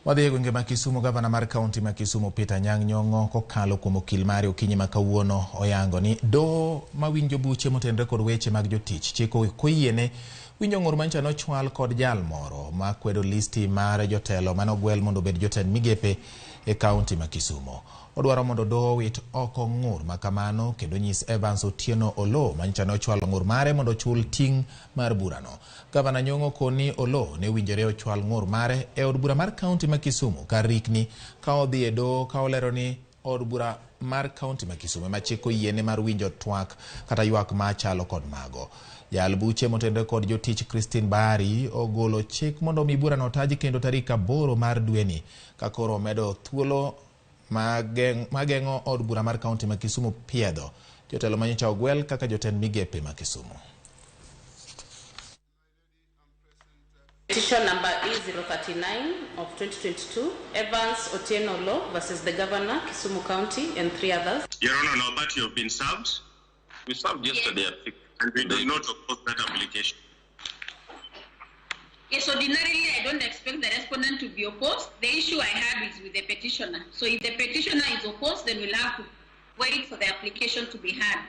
Wadhi e gwenge ma Kisumu. Gavana mar kaunti ma Kisumu Peter Anyang' Nyong'o kokalo kuom okil mare okinyi ma kawuono oyango ni doho mawinjo buche motenore kod weche mag jotich chiko koyiene winjo ng'ur manyocha nochwal kod jal moro makwedo listi mar jotelo manogwel mondo obed jotend migepe e kaunti ma Kisumu. Odwaro mondo doho owit oko ng'ur ma kamano kendo nyis Evans Otieno Oloo manyocha nochwalo ng'ur mare mondo ochul ting' mar burano. Gavana Nyong'o koni Oloo ne owinjore ochwal ng'ur mare e od bura mar kaunti ma Kisumu kar rikni ka odhi e doho ka olero ni od bura mar kaunti ma Kisumu ema chik oyiene mar winjo twak kata ywak machalo kod mago. Jal buche motenore kod jotich Christine Bahari ogolo chik mondo mi burano otaj kendo tarik 8 mar dweni ka koro omedo thuolo mageng'o od bura mar kaunti ma Kisumu piedho jotelo manyocha ogwel kaka jotend migepe ma Kisumu. Petition number E039 of 2022, Evans Otieno Oloo versus the Governor, Kisumu County, and 3 others. Your Honor, now that you have been served. We served yesterday at 6. And we do not oppose that application. Yes, ordinarily I don't expect the respondent to be opposed. The issue I have is with the petitioner. So if the petitioner is opposed, then we'll have to wait for the application to be heard.